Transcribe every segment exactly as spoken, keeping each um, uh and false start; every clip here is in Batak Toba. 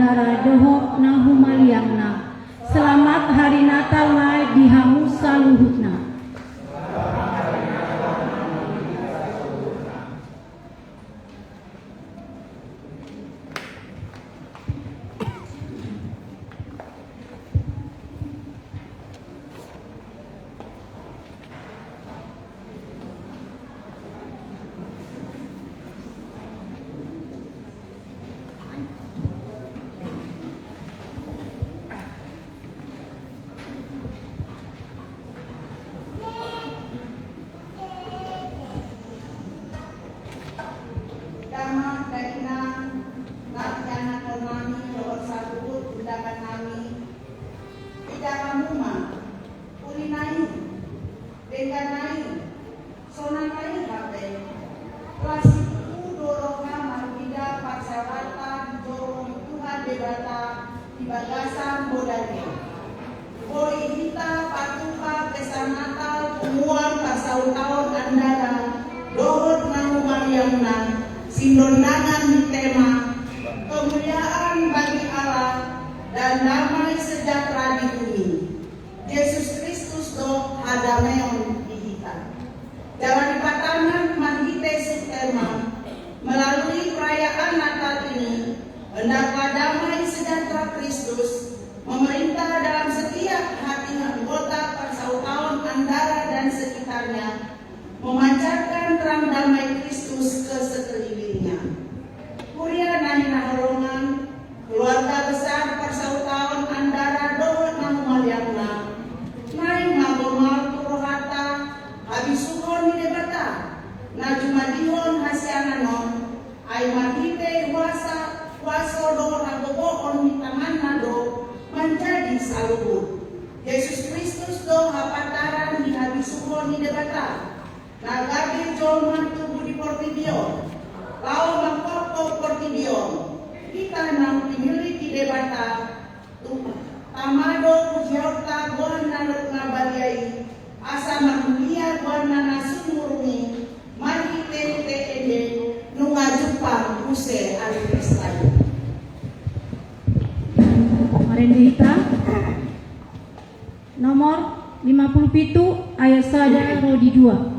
Andara dohot na humaliangna. Selamat Hari Natal ma di hamu saluhutna. Damang dainang, na ianakhon nami dohot saluhut undangan nami, ida hamu ma, uli nai, denggan nai, sonang nai hape. Las situtu do roha marnida parsaoranta dijou ni Tuhan Debata di bagasan bodari. Boi hita patupa pesta Natal punguan parsautaon Andara dohot na humaliangna, sindondangan ni tema Kemuliaan bagi Allah dan Damai Sejahtera di Bumi. Jesus Kristus do hadameon di hita. Jala dipatangan marhite subtema, melalui perayaan Natal ini, hendaklah damai sejahtera Kristus memerintah dalam setiap hati anggota parsautaon Andara dan sekitarnya, memancarkan terang damai Kristus ke sekelilingnya. Huria na hinaholongan, keluarga besar parsautaon Andara dohot na humaliangna, naeng ma gomar tu rohanta habisuhon ni Debata na jumadihon hasiangan on, ai marhite huasa, huaso dohot hagogoon ni tanganna do manjadi saluhut. Jesus Kristus do hapantaran ni habisuhon ni Debata. Na gabe jolma tubu di portibi on, laho mangkophop portibi on, hita naung pinillit ni Debata, tu, tama do pujionta goar ni Naung na badia i, asa marmulia goarna na sumurung i, marhite-hite ende nunga jumpang muse ari pesta i. Marende hita. Nomor lima puluh pitu, ayat sada ro di dua.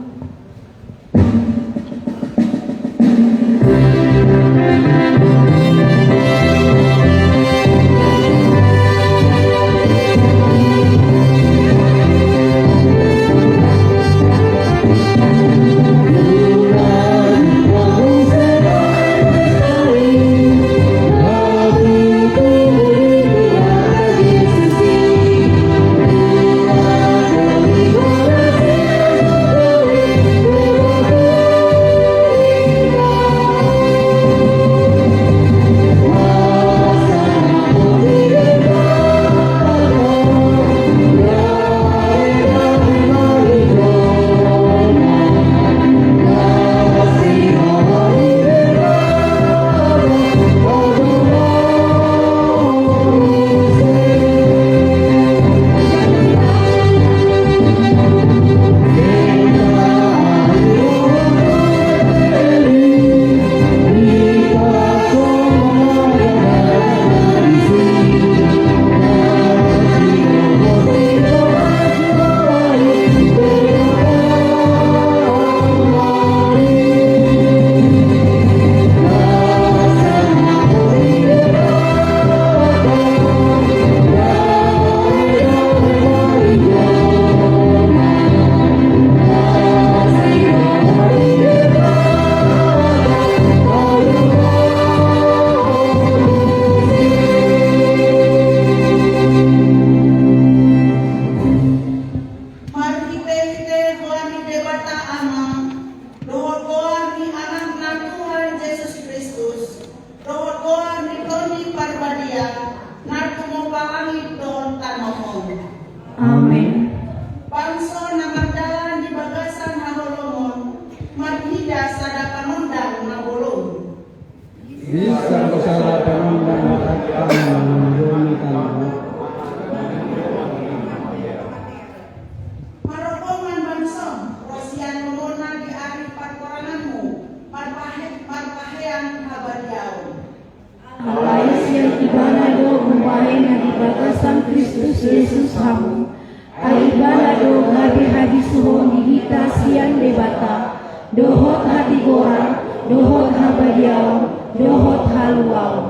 Ibana do umbahen na di bagasan Kristus Jesus hamu. Ai Ibana do gabe habisuhon di hita sian Debata, dohot hatigoran, dohot habadiaon, dohot haluaon.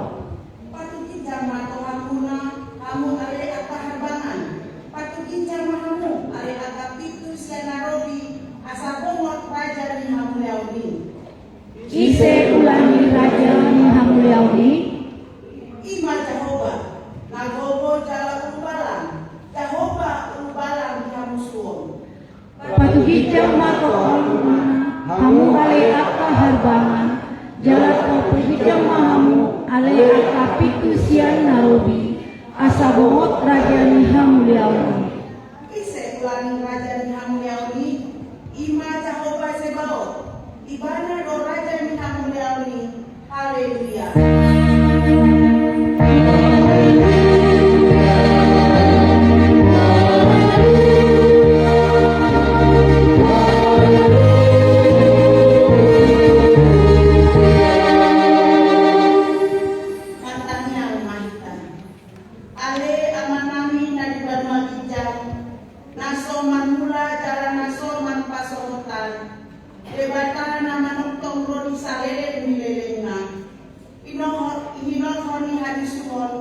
Patuginjang ma tu hamuna, hamu ale angka harbangan. Patuginjang ma hamu ale angka pintu sian na robi, asa bongot raja ni hamuliaon i. Ise ulaning raja ni hamuliaon i? I ma Jahowa, na gogo jala ulubalang, Jahowa ulubalang ni hamusuon. Patuginjang ma tu hamuna, hamu ale angka harbangan, jala patuginjang ma hamu ale angka pintu sian na robi, asa bongot raja ni hamuliaon i. Ise ulaning raja ni hamuliaon i? I ma Jahowa Zebaot. Ibana do raja ni hamuliaon i. Haleluya. Martangiang ma hita. Ale Amanami na di banua ginjang, na so marmula jala na so marpasongotan, Debata na manongtong ro di saleleng ni lelengna. Inohor, hinorhon ni habisuhon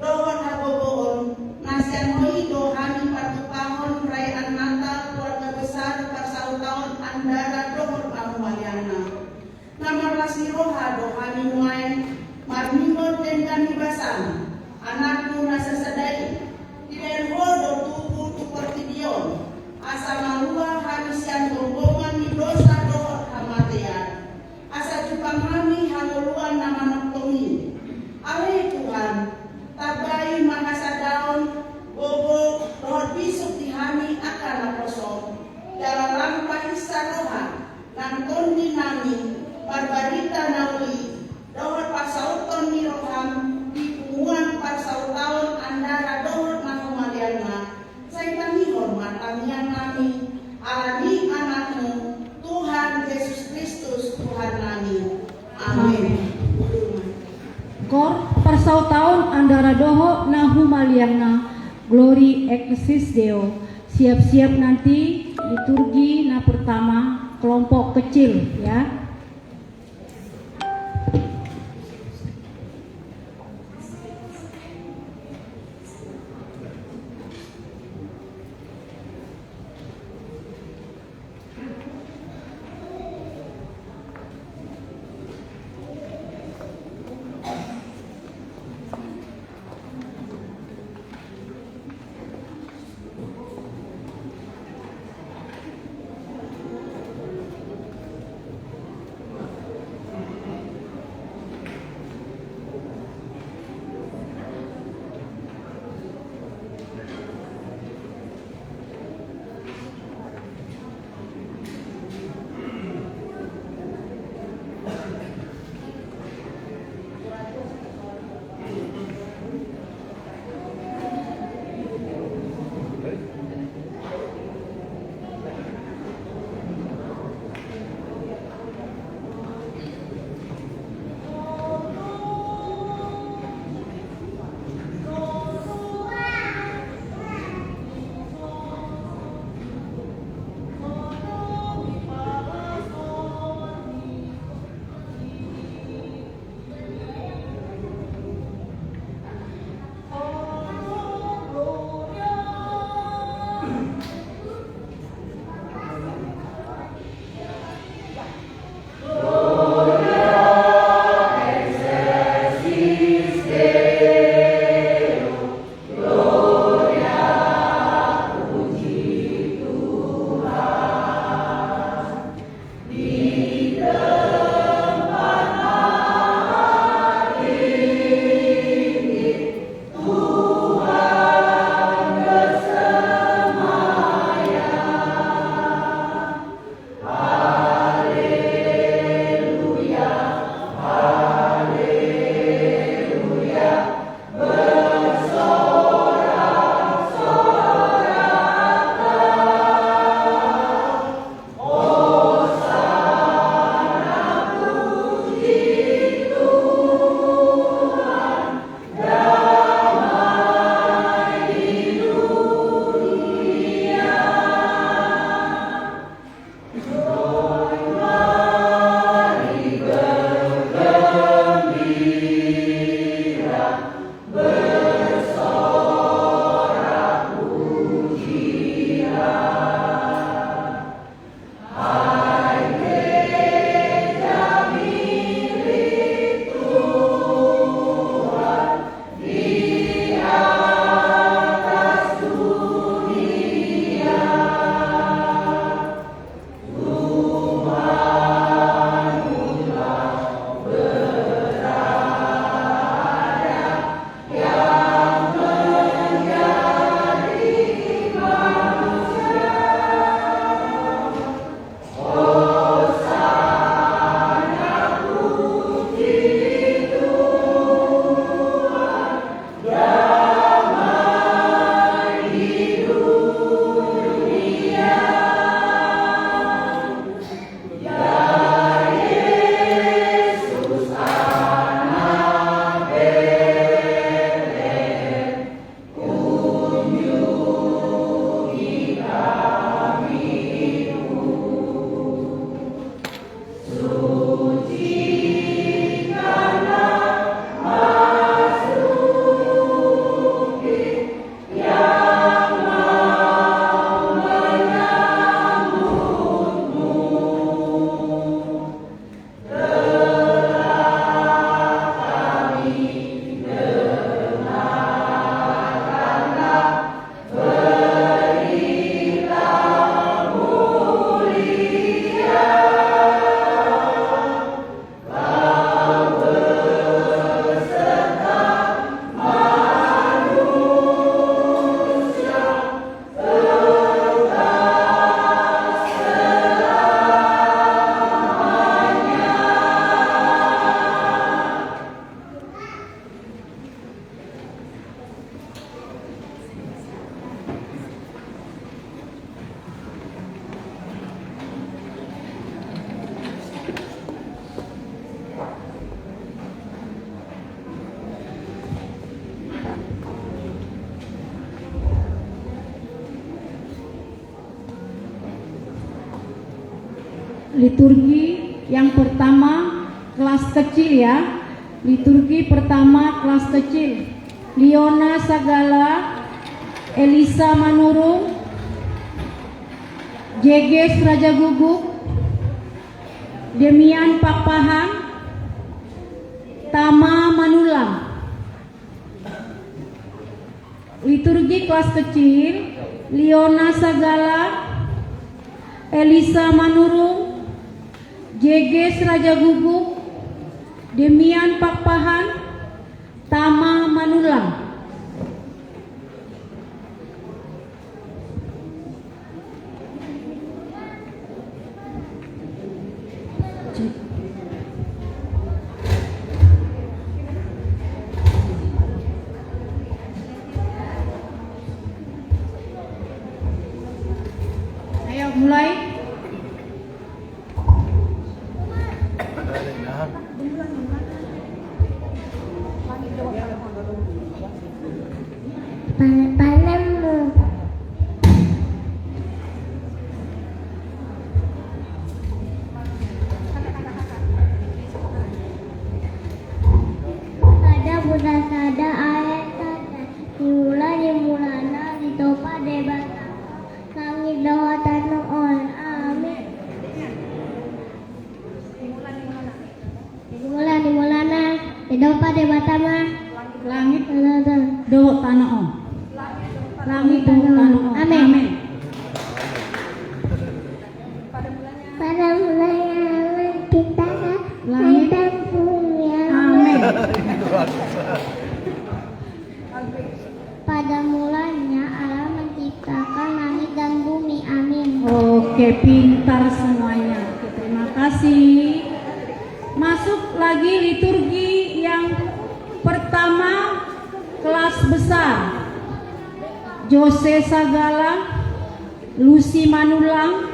dohot hagogoon, na sian Ho i do hami patupahon perayaan Natal keluarga besar parsautaon Andara dohot na humaliangna. Na marlas ni roha do hami nuaeng marningot denggan ni basam, Anakmu na sasada i. Dibahen Ho do tubu tu portibi on, asa malua hami sian gonggongan ni dosa dohot hamatean, asa jumpang hami hangoluan na manongtong i. Ale Tuhan, tambai ma hasadaon, gogo dohot bisuk di hami angka naposom, jala lam pahinsa roha nang tondinami marbarita na uli dohot parsauthon ni roham di punguan parsautaon Andara dohot na humaliangna. Sai tangihon ma tangiangnami ala ni Anakmu, Tuhan Jesus Kristus Tuhannami. Amen. Amen. Kor parsautaon Andara dohot na humaliangna, Glory Excelsis Deo. Siap-siap nanti liturgi na pertama, kelompok kecil, ya. Liturgi yang pertama kelas kecil ya. Liturgi pertama kelas kecil. Liona Sagala, Elisa Manurung, Jeges Rajaguguk, Demian Pakpahan, Tama Manullang. Liturgi kelas kecil, Liona Sagala, Elisa Manurung, Jeges Rajaguguk, Demian Pakpahan, Tama Manullang. Ayo, mulai. Pal-, palemmu. Sada Musa sada ayat sada. Di mula-mulana ditopa Debata langit dohot tano on. Amin. Di mula-mulana ditopa Debata ma langit dohot tano on. Langit dohot tano on. Amin. Amin. Pada mulanya Allah menciptakan langit dan bumi. Amin. Amin. Pada mulanya Allah menciptakan langit dan bumi. Amin. Oke, pintar semuanya. Oke, terima kasih. Masuk lagi liturgi yang pertama, kelas besar. Jose Sagala, Lucy Manullang,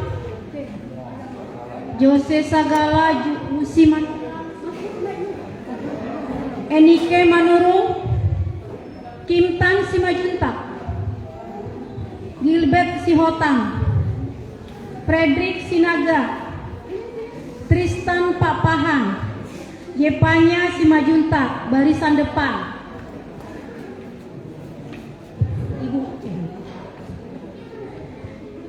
Jose Sagala, Ju-, Lucy Manullang, Enike Manurung, Kimtan Simanjuntak, Gilbert Sihotang, Fredrik Sinaga, Tristan Pakpahan, Jepanya Simanjuntak, barisan depan. Ibu.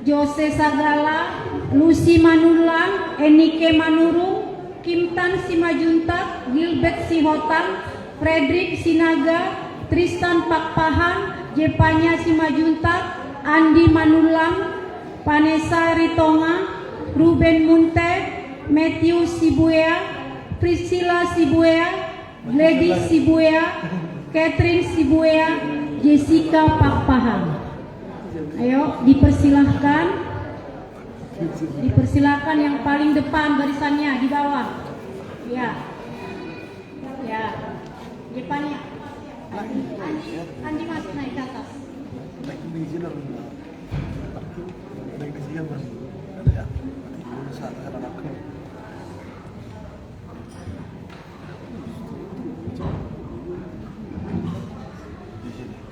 Jose Sagala, Lucy Manullang, Enike Manurung, Kimtan Simanjuntak, Gilbert Sihotang, Fredrik Sinaga, Tristan Pakpahan, Jepanya Simanjuntak, Andi Manullang, Vanessa Ritonga, Ruben Munte, Matthew Sibuea, Priscilla Sibuea, Gladys Sibuea, Catherine Sibuea, Jessica Pakpahan. Ayo, dipersilahkan. Dipersilahkan yang paling depan barisannya, di bawah. Ya. Ya. Depannya. Andi, Andi, Andi, masuk naik ke atas.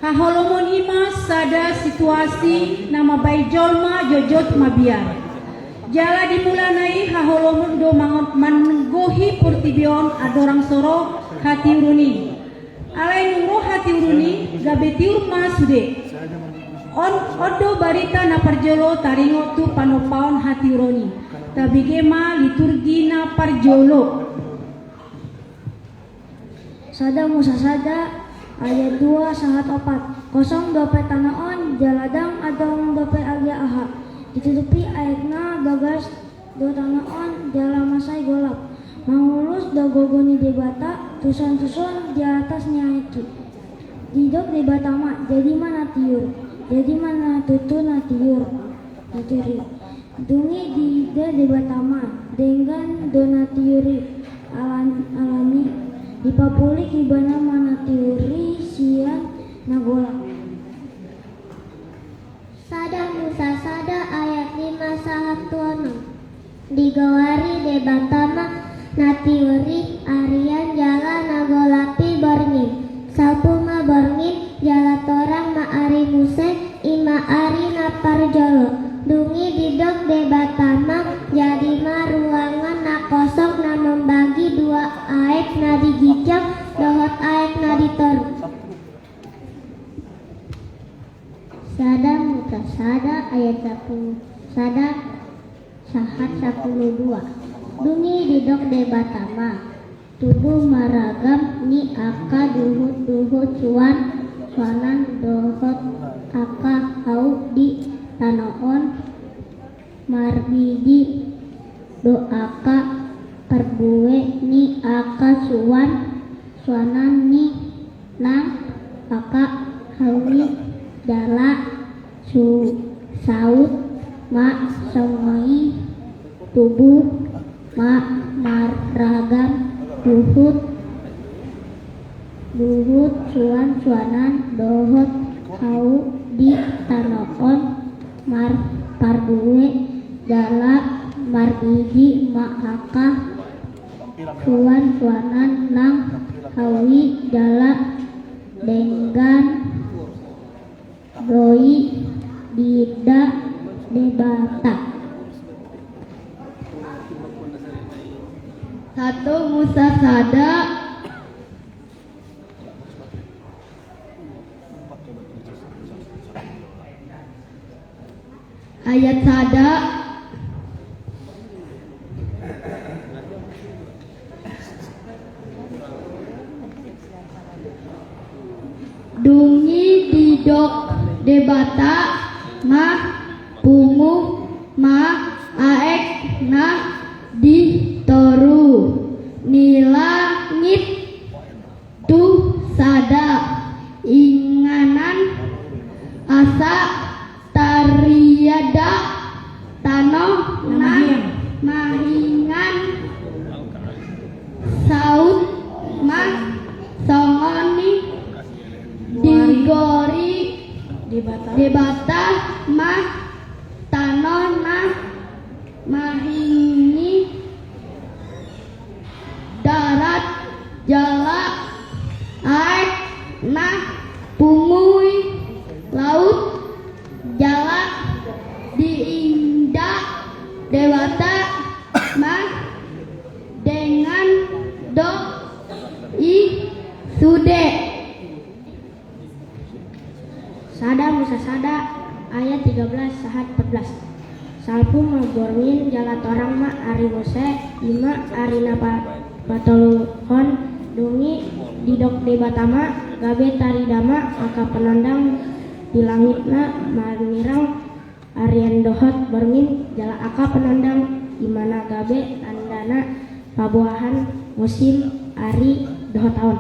Haholomon i ma sada situasi na mambahen jolma jotjot mabiar. Jala di mulana i haholomon do mangon-, man-, Tibi on andorang so ro hatiuron i. Alai nunga ro hatiuron i, gabe tiur ma sude. On, on do barita na parjolo taringot tu panompaon hatiuron i. Tabege ma liturgi na parjolo. Sada Musa sada ayat dua sahat opat. Kosong dope tano on, jala ndang adong dope agia aha. Ditutupi aekna bagas do tano on, jala mansai golap. Mangulus do gogo ni Debata tuson-tuson di atas ni aek i. Didok Debata ma, jadi ma na tiur. Jadi ma na tutu na tiur. Na tiur i. Dung i diida Debata ma, denggan do na tiur i. Alan-, alani dipapulik ibana ma na tiur i sian na golap. Sada Musa sada ayat lima sahat tu onom. Digoari Debata ma na tiur i arian jala na golap i borngin. Salpu ma borngin jala torang ma ari muse, i ma ari na parjolo. Dung i didok Debata ma, jadi ma ruangan na kosong na mambagi dua aek na di ginjang dohot aek na di toru. Sada Musa sada ayat sampulu sada sahat sampulu dua. Dung i didok Debata ma, tubu ma ragam ni angka duhut-duhut suan-suanan dohot angka hau di tano on, marbidi do angka parbue ni angka suan-suanan ni nang angka hau i, jala su-, saut ma songon i, tubu ma marragam duhut, duhut suan-suanan dohot hau di tano on, mar-, parbue jala marbidi ma angka suan-suanan nang hau i, jala denggan do i diida Debata. Satu Musa sada ayat sada. Dung i didok Debata ma, pungu ma aek na di toru ni langit tu sada inganan, asa tariada tano na mahingan. Saut ma songon i, digoari Debata ma tano na mahingan, darat jala aek na pungu i, laut jala diida Debata ma, denggan do i sude. Sada Musa sada ayat tiga belas sahat empat belas. Salpu ma borngin jala torang ma ari muse, i ma ari na pa-, patoluhon. Dung i didok Debata ma, gabe tarida ma angka panondang di langit na mamirang arian dohot borngin jala angka panondang, i ma na gabe tanda na paboahon musim, ari dohot taon.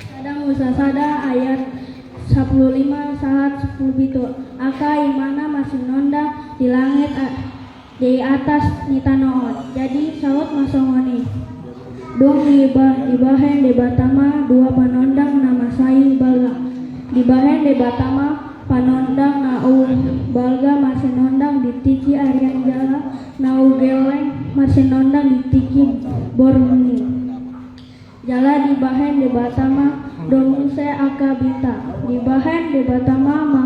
Sada Musa sada ayat sampulu lima sahat sampulu pitu. Angka i ma na marsinondang di langit a-, di atas ni tano on. Jadi saut ma songon i. Dung i diba-, dibahen Debata ma dua panondang na mansai balga. Dibahen Debata ma panondang na umbalga marsinondang di tingki arian jala na umgelleng marsinondang di tingki borngin. Jala dibahen Debata ma do muse angka bintang. Dibahen Debata ma, ma,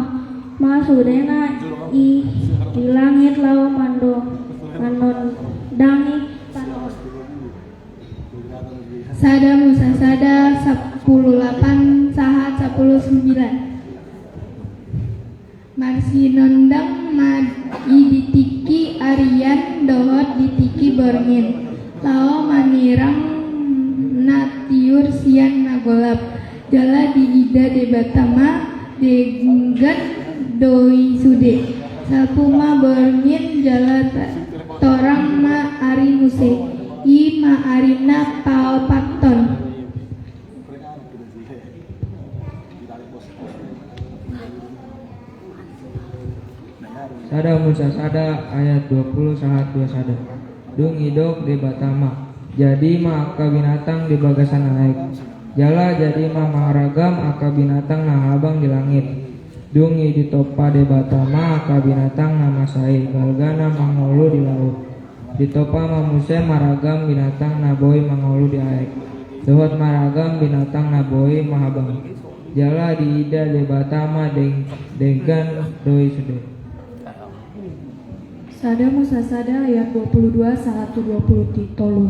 ma sudena i di langit laho mando-, manondangi tano on. Sada Musa sada, sampulu lapan sahat sampulu sembilan. Marsinondang ma i di tingki arian dohot di tingki borngin, laho manirang na tiur sian na golap. Jala diida Debata ma denggan do i sude. Salpu ma borngin jala ta-, torang ma ari muse. I ma ari na paopathon. Sada Musa sada ayat dua pulu sahat dua sada. Dung i didok Debata ma, jadi ma angka binatang di bagasan aek. Jala jadi ma maragam angka binatang na habang di langit. Dung i ditompa Debata ma angka binatang na mansai balga na mangolu di laut. Ditompa ma muse maragam binatang na boi mangolu di aek, dohot maragam binatang na boi mahabang. Jala diida Debata ma deng-, denggan do i sude. Sada Musa sada ayat dua pulu dua sahat tu dua pulu tolu.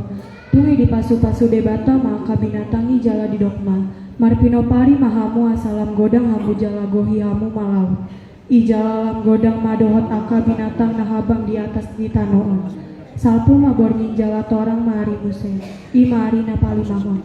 Dung i dipasupasu Debata ma angka binatang i jala didok ma, marpinompari ma hamu asa lam godang hamu jala gohi hamu ma laut. I jala lam godang ma dohot angka binatang na habang di atas ni tano on. Salpu ma borngin jala torang ma ari muse. I ma ari na palimahon.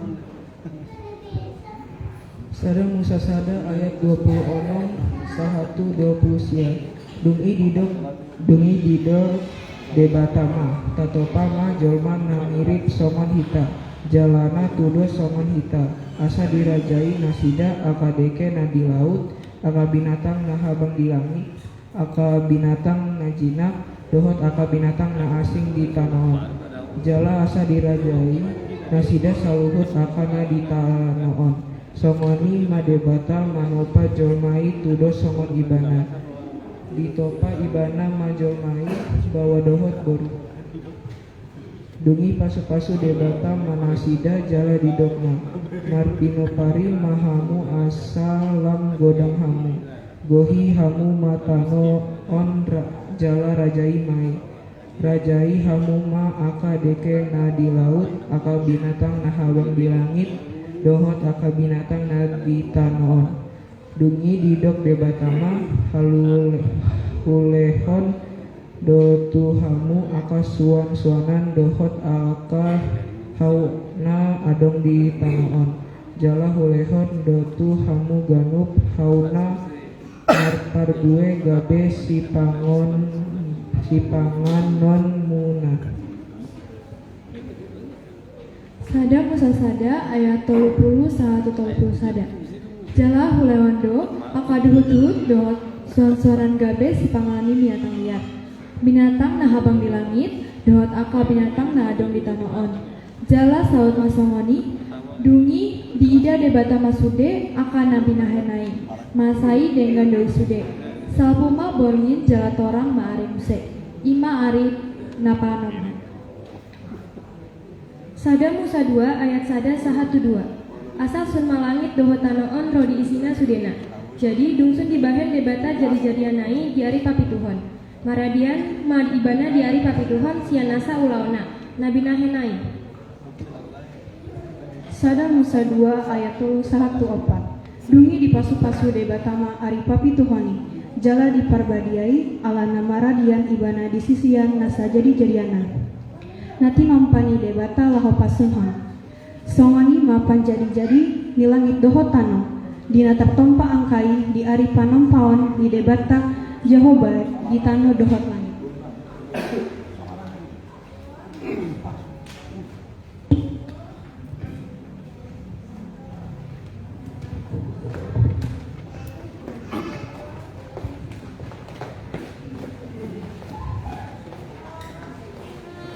Sada Musa sada ayat dua pulu onom sahat tu dua pulu sia. Dung i didok, dung i didok Debata ma, tatompa ma jolma na mirip songon hita, jalana tudos songon hita, asa dirajai nasida angka dengke na di laut, angka binatang na habang di langit, angka binatang na jinak, dohot angka binatang na asing di tano on. Jala asa dirajai nasida saluhut angka na di tano on. Songon i ma Debata manompa jolma i tudos songon ibana. Ditompa ibana ma jolma i baoa dohot boru. Dung i pasupasu Debata ma nasida jala didok ma, marpinompari ma hamu asa lam godang hamu, gohi hamu ma tano on ra-, jala rajai ma i. Rajai hamu ma angka dengke na di laut, angka binatang na habang di langit, dohot angka binatang na di tano on. Dung i didok Debata ma, halule-, hulehon do tu hamu angka suan-suanan dohot angka hau na adong di tano on. Jala hulehon do tu hamu ganup hau na marparbue gabe sipangon-, sipanganonmuna. Sada Musa sada ayat tolu pulu sahat tu tolu pulu sada. Jala hulehon do angka duhut-duhut dohot suan-suanan gabe sipanganon ni binatang liar, binatang na habang di langit, dohot angka binatang na adong di tano on. Jala saut ma songon i, dung i diida Debata ma sude angka na binahenna i, mansai denggan do i sude. Salpu ma borngin jala torang ma ari muse. I ma ari na paonomhon. Sada Musa dua ayat sada sahat tu dua. Asa sun ma langit dohot tano on ro di isina sudena. Jadi dung sun dibahen Debata jadi-jadianna i di ari papituhon. Maradian ma ibana di ari papituhon sian nasa ulaonna na binahenna i. Sada Musa dua ayat tolu sahat tu opat. Dung i dipasupasu Debata ma ari papituhon i, jala diparbadiai, alana maradian ibana di sian nasa jadi-jadianna. Nanti mampani Debata laho pasunhon. Songon i ma panjadi-jadi ni langit dohot tano, di na tartompa angka i di ari panompaon ni Debata Jahowa di tano dohot langit.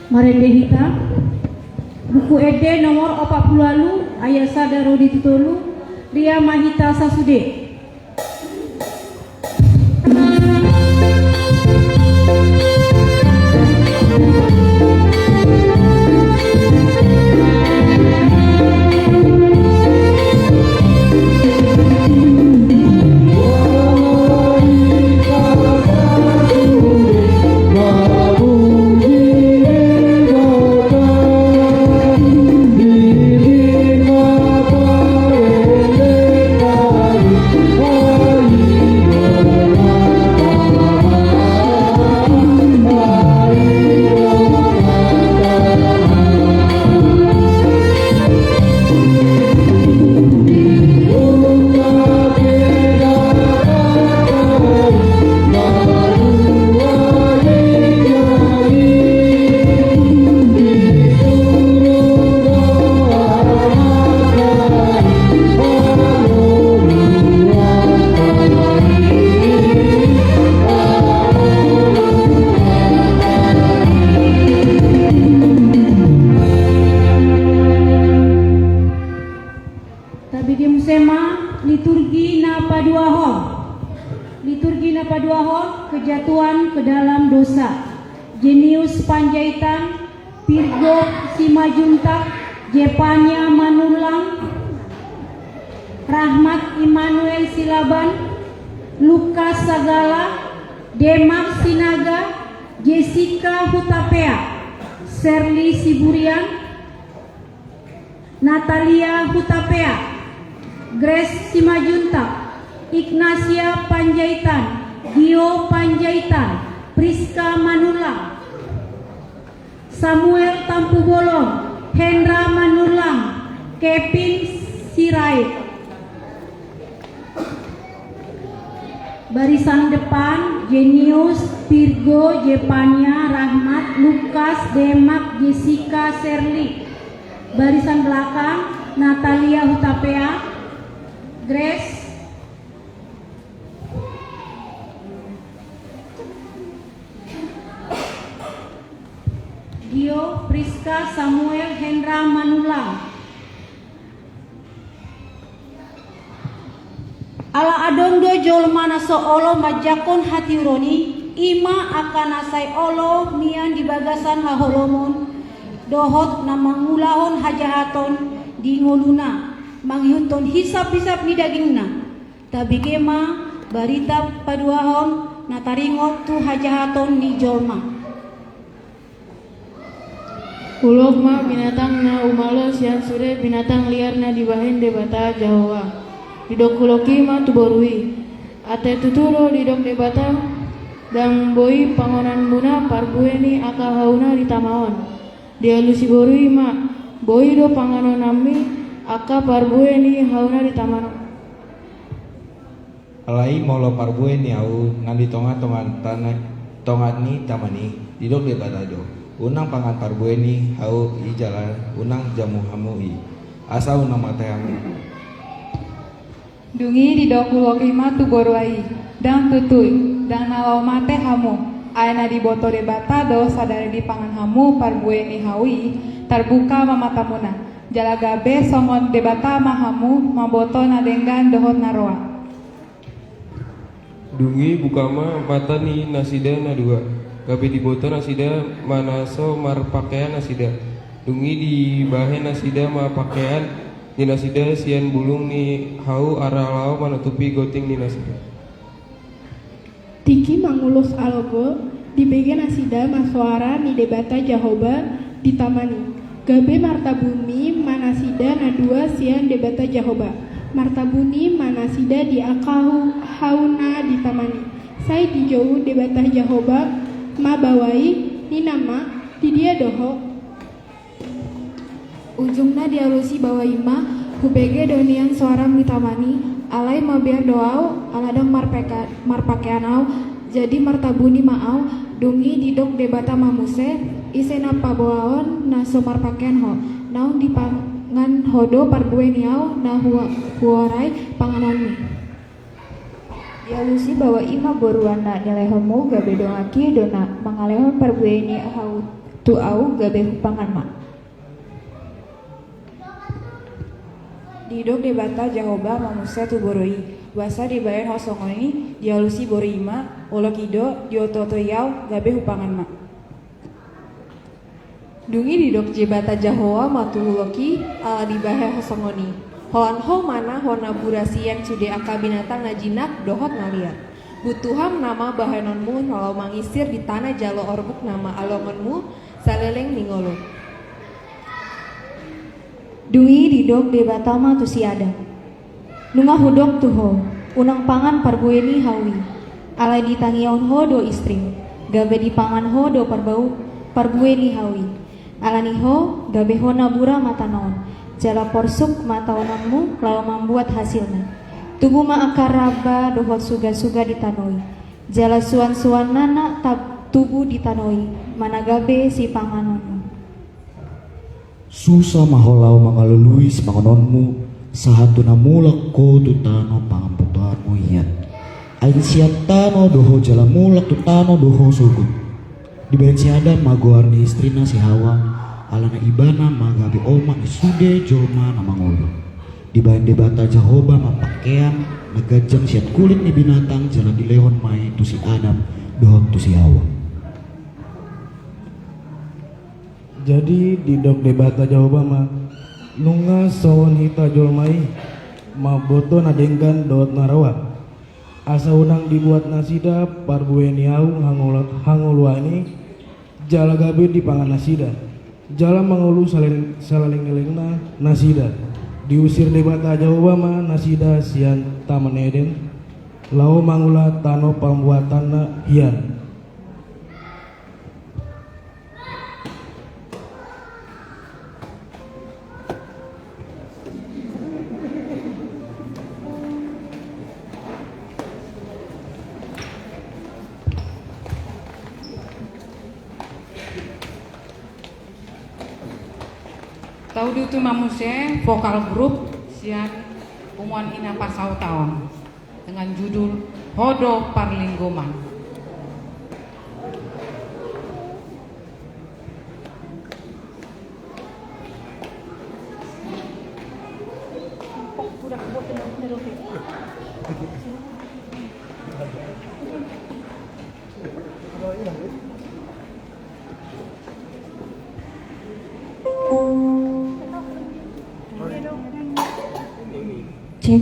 Marende hita, Buku Ende nomor opat pulu ualu, ayat sada ro di tolu, riama hita sasude. Jatuhan ke dalam dosa. Jenius Panjaitan, Pirgo Simanjuntak, Jepania Manullang, Rahmat Immanuel Silaban, Lukas Sagala, Demak Sinaga, Jessica Hutapea, Serly Siburian, Natalia Hutapea, Grace Simanjuntak, Ignacia Panjaitan, Gio Panjaitan, Priska Manullang, Samuel Tampubolon, Hendra Manullang, Kevin Sirait. Barisan depan, Jenius, Pirgo, Jepania, Rahmat, Lukas, Demak, Jessica, Serly. Barisan belakang, Natalia Hutapea, Grace, Gio, Priska, Samuel, Hendra, Manullang. Ala adong do jolma na so olo manjangkon hatiuron i, i ma angka na sai olo mian di bagasan haholomon dohot na mangulahon hajahaton di ngoluna, mangihuthon hisap-hisap ni dagingna. Tabege ma barita paduahon na taringot tu hajahaton ni jolma. Ulok ma binatang na umalo sian sude binatang liar na dibahen Debata Jahowa. Didok ulok i ma tu boru i. Ate tutu do didok Debata, ndang boi panganonmuna parbue ni angka hauna di tama on. Dialusi boru i ma, boi do panganonanmi angka parbue ni hauna di tama on. Alai molo parbue ni hau na di tonga-tonga tana, tonga ni tama i, didok Debata do, unang pangan parbue ni hau i jala unang jamu hamu i, asa unang mate hamu. Dung i didok ulok i ma tu boru i, ndang tutu, ndang na laho mate hamu, ai na diboto Debata do sadari dipangan hamu parbue ni hau i, tarbuka ma matamuna, jala gabe songon Debata ma hamu mamboto na denggan dohot na roa. Dung i buka ma mata ni nasida na dua, gabe diboto nasida ma na so marpakean nasida. Dung i dibahen nasida ma pakean ni nasida sian bulung ni hau ala laho manutupi gonting ni nasida. Tingki mangulos alogo, dibege nasida ma soara ni Debata Jahowa di tama i. Gabe martabuni ma nasida na dua sian Debata Jahowa. Martabuni ma nasida di angka hauna di tama i. Sai dijou Debata Jahowa ma baoa i, ninna ma, di dia do ho? Ujungna dialusi baoa i ma, hubege do nian soaram di tama i, alai mabiar do au, ala adong marpeka-, marpakean au, jadi martabuni ma au. Dung i didok Debata ma muse, ise na paboaon na so marpakean ho, naung dipangan ho do parbue ni hau na hua-, huorai panganonmi. Dialusi baoa i ma boruan na nilehonmu gabe donganki do na mangalehon parbue ni hau tu au gabe hupangan ma. Didok Debata Jahowa ma muse tu boru i, boasa dibahen ho songon i? Dialusi boru i ma, ulok i do, dioto-otoi au gabe hupangan ma. Dung i didok Debata Jahowa ma tu ulok i, ala dibahen ho songon i, holan ho ma na ho na bura sian sude angka binatang na jinak dohot na liar. Butuham nama bahenonmu na laho mangisir di tana jala orbuk nama alongonmu saleleng ni ngolu. Dung i didok Debata ma tu si Adam. Nunga hudok tu ho, unang pangan parbue ni hau i. Alai ditangihon ho do istrim, gabe dipangan ho do parbau-, parbue ni hau i. Alani ho, gabe ho na bura ma tano on, jala porsuk ma taononmu laho mambuat hasilna. Tubu ma angka ramba dohot suga-suga di tano i. Jala suan-suanna na tab-, tubu di tano i, ma na gabe sipanganonmu. Susa ma ho laho mangalului sipanganonmu, sahat tu na mulak ho tu tano pangamputoanmu hian. Ai sian tano do ho jala mulak tu tano do ho sogot. Dibahen si Adam ma goar ni istrina si Hawa, alana ibana ma gabe omak ni sude jolma na mangolu. Dibahen Debata Jahowa ma pakean na ganjang sian kulit ni binatang jala dilehon ma i tu si Adam, dohot tu si Hawa. Jadi didok Debata Jahowa ma, nunga songon hita jolma i, mamboto na denggan dohot na roa. Asa unang dibuat nasida parbue ni ahu hangolo-, hangoluan i, jala gabe dipangan nasida, jala mangolu saleng-, saleleng-lelengna nasida. Diusir Debata Jahowa ma nasida sian Taman Eden, laho mangula tano pambuatanna hian. Tauduti ma muse vokal grup sian punguan Ina Pasaut on dengan judul Ho do Parlinggoman. Cek.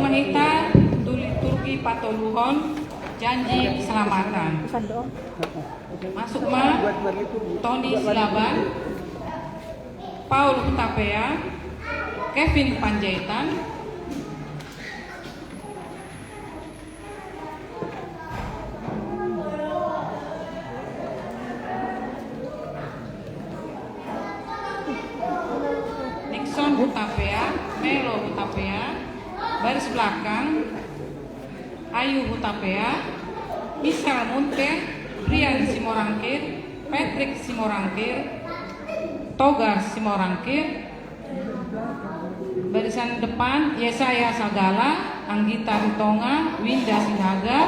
Hita tu liturgi patoluhon, janji keselamatan. Masuk ma Tony Silaban, Paul Hutapea, Kevin Panjaitan. Nixon Hutapea, Melo Hutapea, baris belakang, Ayu Hutapea, Michel Munte, Brian Simorangkir, Patrick Simorangkir, Togar Simorangkir, barisan depan, Yesaya Sagala, Anggita Ritonga, Winda Sinaga,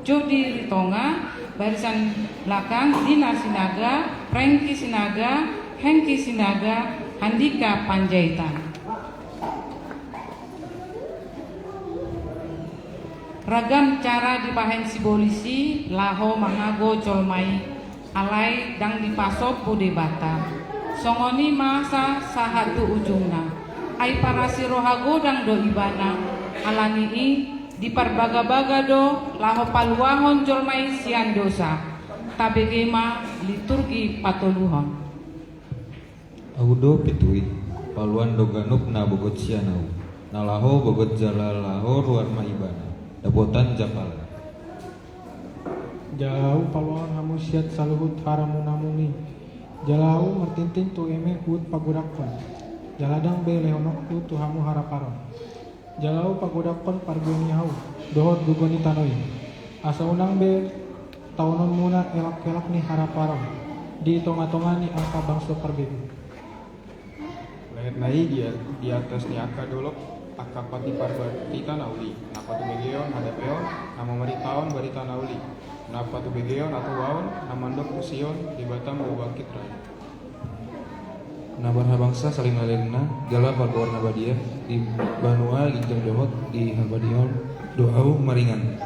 Jodi Ritonga, barisan belakang, Dina Sinaga, Franky Sinaga, Hengki Sinaga, Handika Panjaitan. Ragam cara dibahen sibolis i laho mangago jolma i, alai ndang dipasombu Debata. Songon i ma sahat tu ujungna. Ai parasi roha godang do ibana, alani i diparbagabaga do laho paluahon jolma i sian dosa. Tabege ma liturgi patoluhon. Ahu do pitu i, paluan do ganup na bogot sian ahu, na laho bogot jala laho ruar ma ibana, dapotan japal. Jala ahu paluahon hamu sian saluhut haramunamuna i, jala ahu martintin tu eme huhut pagodakkon, jala ndang be lehononku tu hamu haraparon. Jala ahu pagodakkon pargui ni ahu dohot gogo ni tano i, asa unang be taononmuna elak-elak ni haraparon di tonga-tonga ni angka bangso parbegu. Lehetna i di, di atas ni angka dolok, angka pati parbatita na uli, na patubegeon hadapeon, na mamaritaon barita na uli, na patubegeon atuaon, na mandok tu Sion, Debata ma bangkit ra i. Na marhabangsa saleleng-lelengna, jala margoar na badia, di banua ginjang dohot di habadiaon do ahu maringan.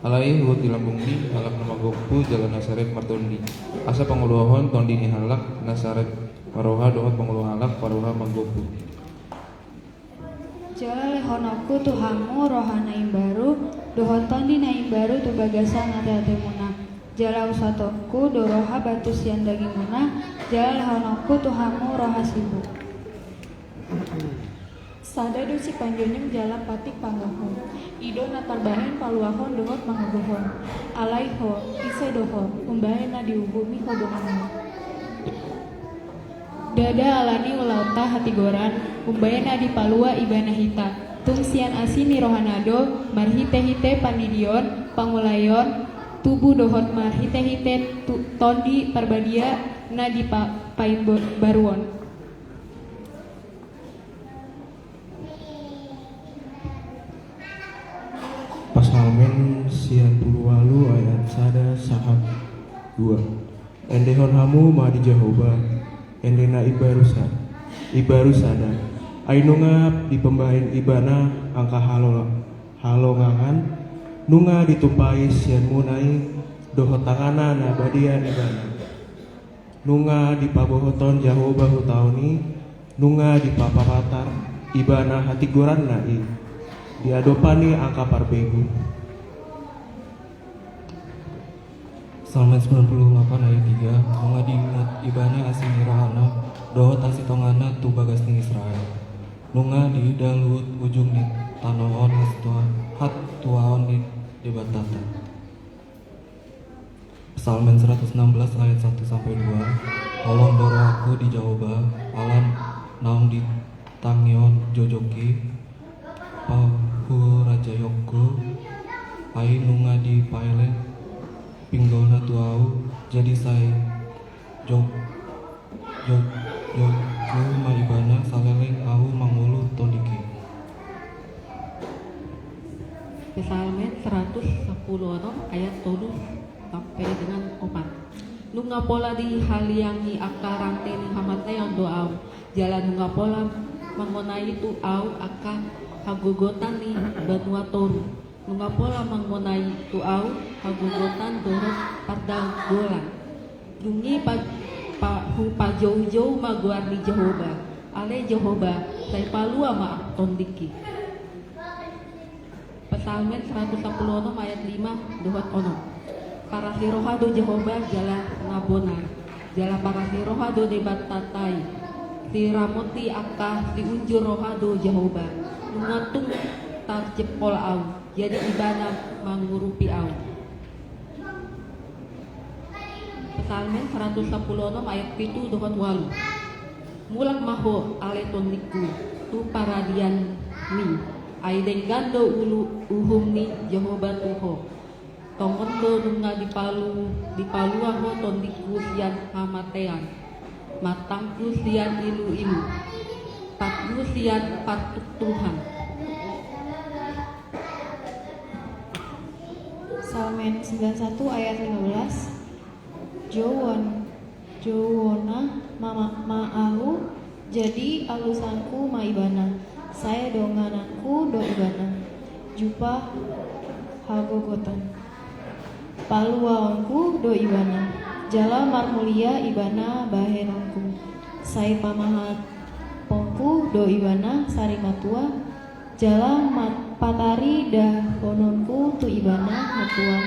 Alai huhut di lambungni halak na manggompu jala na serep martondi, asa pangoluhon tondi ni halak na serep marroha dohot pangoluhon halak parroha manggompu. Jala lehononku tu hamu roha na imbaru, dohot tondi na imbaru tu bagasan ate-atemuna. Jala husatonku do roha batu sian dagingmuna, jala lehononku tu hamu roha sibu. Sada do sipanjujung jala patik pangohon. I do na tarbahen paluahon dohot mangagohon. Alai ho, ise do ho, umbahen na diuhumi ho donganmu? Ndada alani ulaonta hatigoran, umbahen na dipalua ibana hita. Tung sian asi ni rohana do, marhite-hite pandidion, pangulaion, tubu dohot marhite-hite tu-, Tondi Parbadia na dipaimbaruon. Psalmen sia pulu ualu ayat sada sahat dua. Endehon hamu ma di Jahowa, ende na imbaru sa-, imbaru sada. Ai nunga dipambahen ibana angka halo-, halongangan, nunga ditumpahi sian muna i dohot tanganna na badia ibana. Nunga dipabohothon Jahowa hutaon i, nunga dipapatar ibana hatigoranna i di adopan ni angka parbegu. Psalmen sembilan puluh delapan ayat tiga, nunga diingot ibana asi ni rohana, dohot asi tonganna tu bagas ni Israel. Nunga diida luhut ujung ni tano on hatuaon ni Debatanta. Psalmen seratus enam belas ayat satu sampai dua. Holong do rohangku di Jahowa, ala naung ditangihon jojongki, pahurajaonku, ai nunga dipaelek pinggolna tu ahu, jadi sai jog-, jog-, jogku ma ibana saleleng ahu mangolu tondingki. Psalmen seratus sepuluh onom ayat tolu sampai dengan opat. Nunga pola dihaliangi angka rante ni hamataion do ahu, jala nunga pola mangonai tu ahu angka hagogotan ni banua toru. Nunga pola mangonai tu ahu hagogotan dohot pardagolan. Dung i pa-, pa-, hupajoujou ma goar ni Jahowa. Ale Jahowa, sai palua ma tondingki. Psalmen saratus sampulu onom ayat lima dohot onom. Parasi roha do Jahowa jala na bona, jala parasi roha do Debata tai. Siramoti angka siunjur roha do Jahowa. Nunga tung tarjempol ahu, jadi Ibana mangurupi ahu. Psalmen saratus sampulu onom ayat pitu dohot ualu. Mulak ma ho ale tondingku tu paradianmi, ai denggan do ulu uhum ni Jahowa tu ho. Tongon do nunga dipalu, dipalua ho tondingku sian hamatean, matangku sian iluilu, patku sian partuktuhan. Psalmen sembilan satu ayat lima belas. Jouon, jouonna ma, ma, ma ahu, jadi alusanku ma Ibana, sai dongananku do Ibana, jumpa hagogotan. Paluaonku do Ibana, jala marmulia Ibana bahenonku, sai pamahaponku do Ibana sarimatua, jala ma, pataridahononku tu Ibana hatuaon,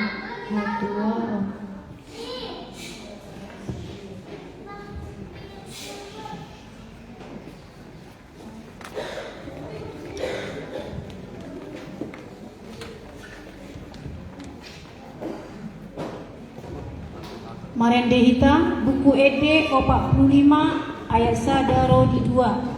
hatuaonku. Marende hita, Buku Ende opat pulu lima ayat sada ro di dua.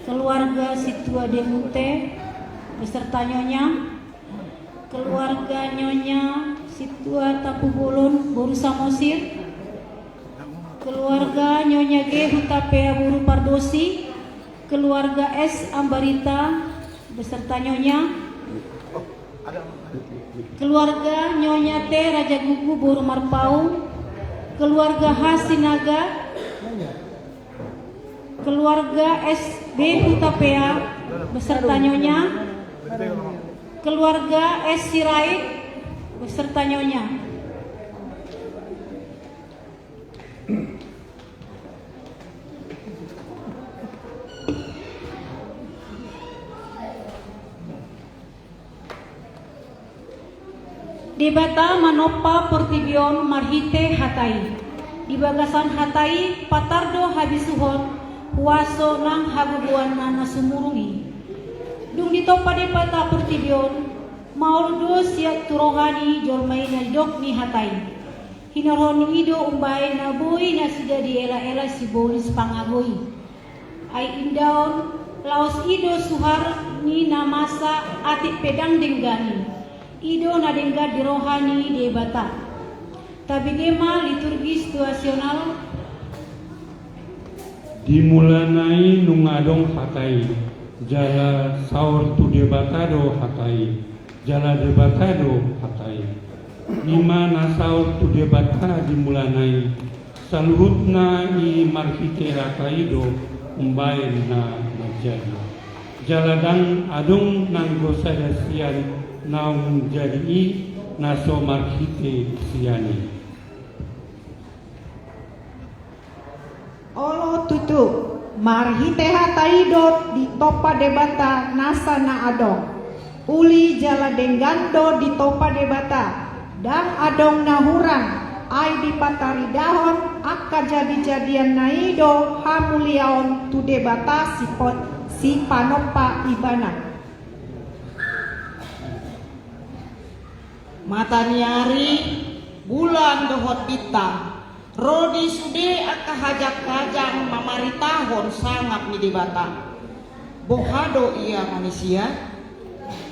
Keluarga Situa Demunte beserta nyonya, keluarga nyonya Situa Tampubolon boru Samosir, keluarga nyonya G Hutapea boru Pardosi, keluarga S Ambarita beserta nyonya, keluarga nyonya T Rajagugu boru Marpaung, keluarga H Sinaga, keluarga S B Hutapea beserta nyonya, keluarga S Sirait beserta nyonya. Debata manompa portibi on marhite hata i. Di bagasan hata i patar do habisuhon, huaso nang hagogoanna na sumurung i. Dung ditompa Debata portibi on, maol do siat tu roha ni jolma i na nidok ni hata i. Hinorhon i do umbahen na boi nasida dielaela sibolis pangago i. Ai indaon, laos i do suhar ni na masa atik pe ndang denggan i. I do na denggan di roha ni Debata. Tabege ma liturgi situasional. Di mulana i nunga adong hata i, jala saor tu Debata do hata i, jala Debata do hata i. I ma na saor tu Debata di mulana i, Saluhutna i marhite hata i do umbahen na manjadi. Jala ndang adong nanggo sada sian naung jadi i na so marhite sian i. Olo tutu, marhite hata i do ditompa Debata nasa na adong. Uli jala denggan do ditompa Debata, ndang adong na hurang, ai dipataridahon angka jadijadianna i do hamuliaon tu Debata sipo-, sipanompa Ibana. Mata ni ari, bulan dohot bintang, ro di sude angka hajangkajang mamaritahon sangap ni Debata. Boha do ia manisia?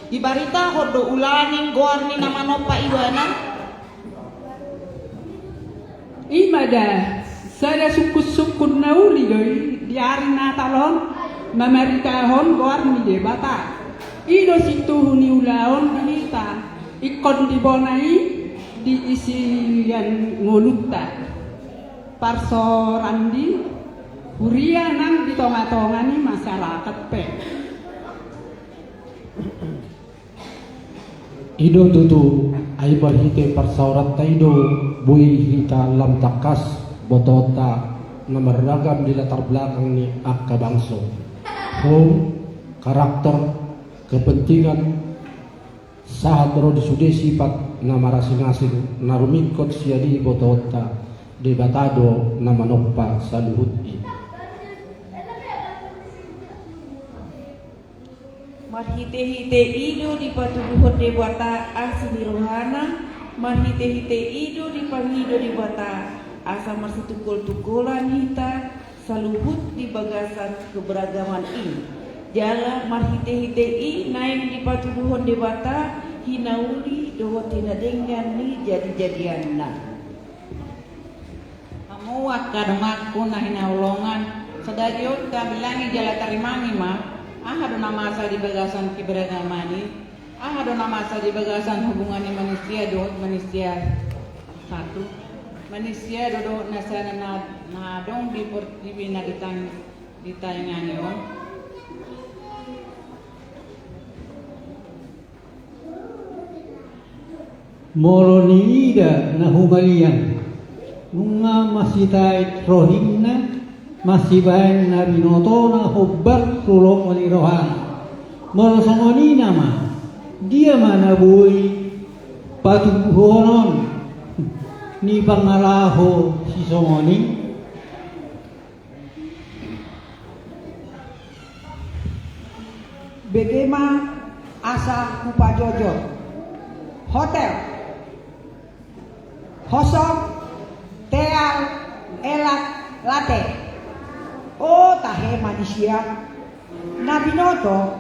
Dibaritahon do ulaning goar ni na manompa ibana? I ma da, sada sungkunsungkun na uli do i di ari Natal on, mamaritahon goar ni Debata. I do sintuhu ni ulaon di hita, ingkon di bona i, di isian ngolunta, parsaorandi, huria nang di tongatonga ni masyarakat pe. I do tutu, ai marhite parsaoranta i do boi hita lam tangkas botoonta na marragam di latar belakang ni angka bangso, hom, karakter, kepentingan, sahat ro di sude sipat na marasing-asing na rumingkot sian i botoonta. Debata do na manompa saluhut i. Marhitehite i do dipatuduhon Debata asi ni rohana, marhitehite i do dipangido Debata asa marsitungkoltungkolan hita saluhut di bagasan keberagaman i. Jala marhitehite i naeng dipatuduhon Debata hinauli dohot hinadenggan ni jadijadianna. Hamu angka donganku na hinaholongan, sadari on tabilangi jala tarimangi ma, aha do na masa di bagasan keberagaman i, aha do na masa di bagasan hubungan ni manisia dohot manisia, satu, manisia do dohot na sada na, na adong di portibi na ditang-, ditaingani on. Molo niida na humaliang, nunga masitait rohingna, masibaen na binotona hombar tu lomo ni rohana. Molo songon i nama, dia ma na boi patubuhonon ni pangalaho sisongon i? Bege ma asa hupajojor. Hotel, hosom, teal, elat, late. O tahe manisia. Na binoto,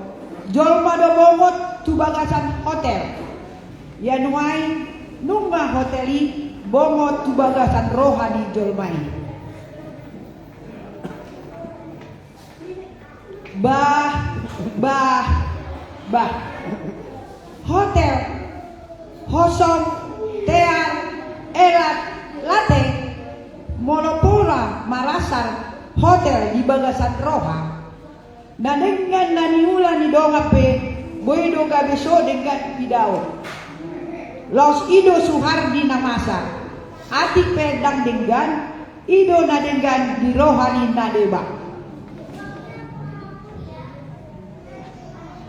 jolma do bongot tu bagasan hotel. Ia nuaeng nunga hotel i bongot tu bagasan roha ni jolma i. Bah, bah, bah. Hotel, hosom, teal, elat, late. Molo pola marasar hotel di bagasan roha, na denggan na niula ni dongan pe boi do gabe so denggan idaon. Laos i do suhar di na masa, atik pe ndang denggan, i do na denggan di roha ni na deba.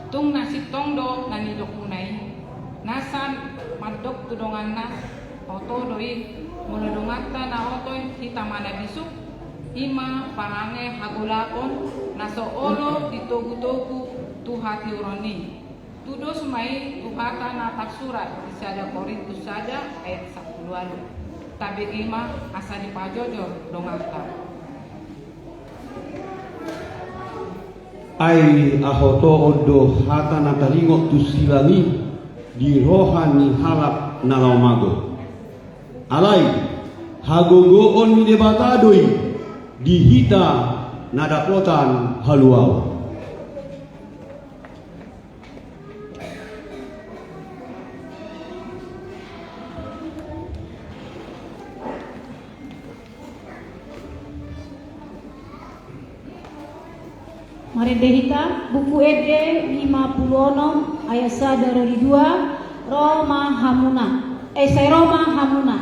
Tung na sintong do na nidokmuna i. Nasa mandok tu donganna, oto do i, molo donganta na oto hita ma na bisuk, i ma parange hagolapon na so olo ditogutogu tu hatiuron i. Tudos ma i tu hata na tarsurat di sada Korintus sada ayat sampulu ualu. Tabege ma asa dipajojor donganta. Ai haotoon do hata na taringot tu silang i di roha ni halak na laho mago. Alai hagogoon ni Debata do i di hita na dapotan haluaon. Marende hita, Buku Ende lima pulu onom ayat sada ro di dua, Ro ma hamuna. Eh, sai ro ma hamuna.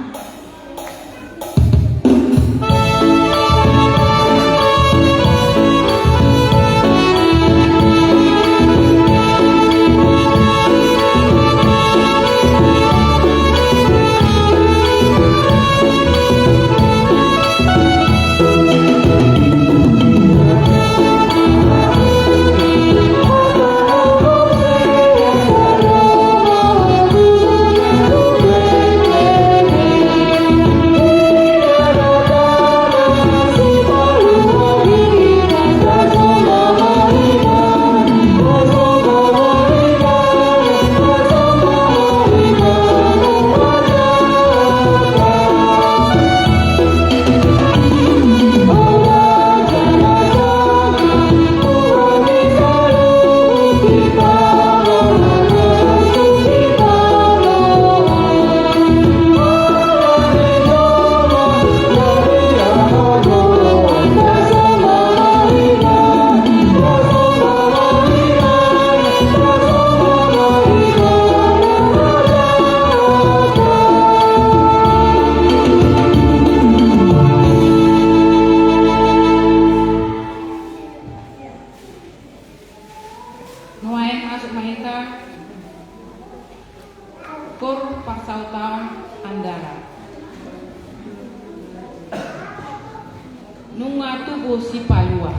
Nuaeng masuk ma hita. Kor parsaotan andara. Nunga tubu sipalua.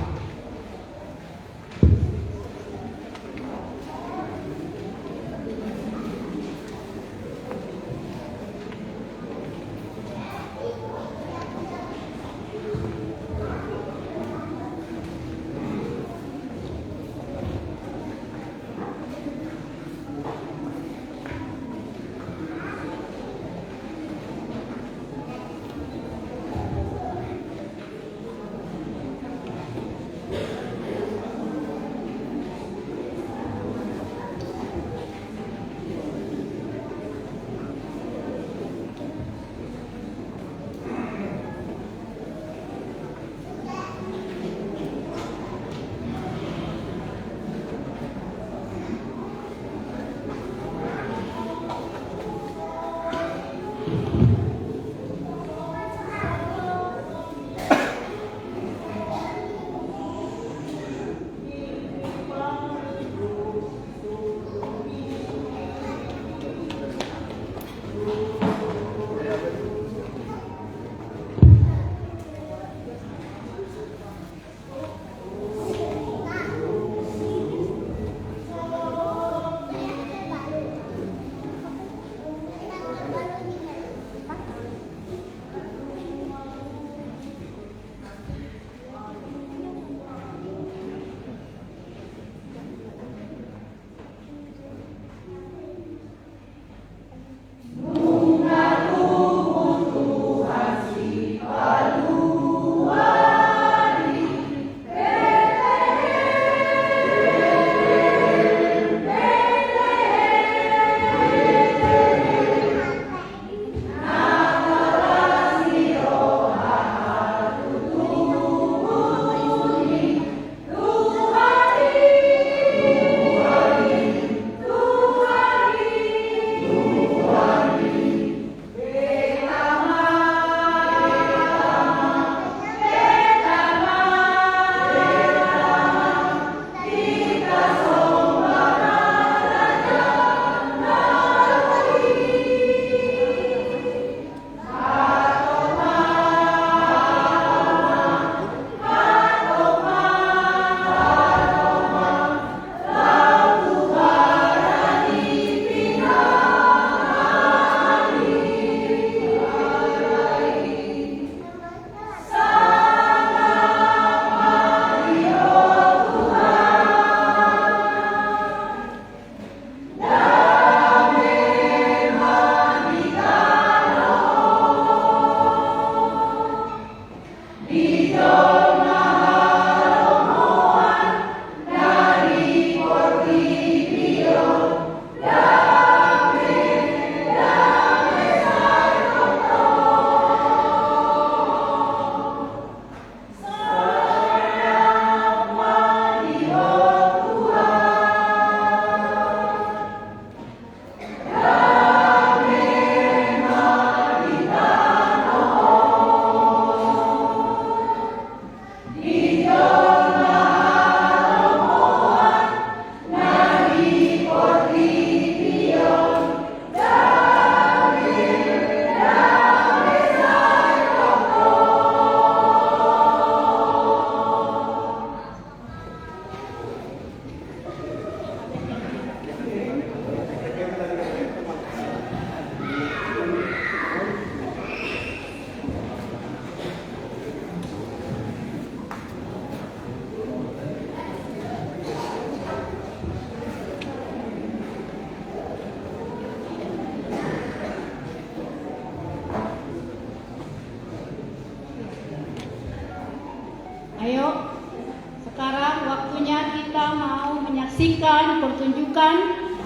Ayo, sekarang waktunya kita mau menyaksikan pertunjukan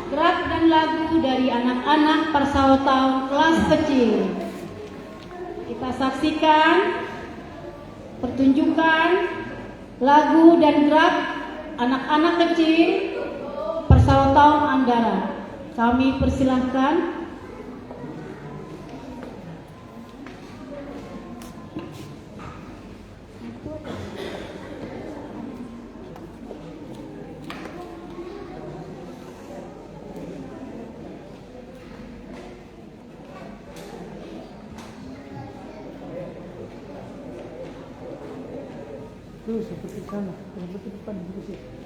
gerak dan lagu dari anak-anak Parsaotaon kelas kecil. Kita saksikan pertunjukan lagu dan gerak anak-anak kecil Parsaotaon Andara. Kami persilahkan. Tuh, seperti sana, seperti depan, gitu sih.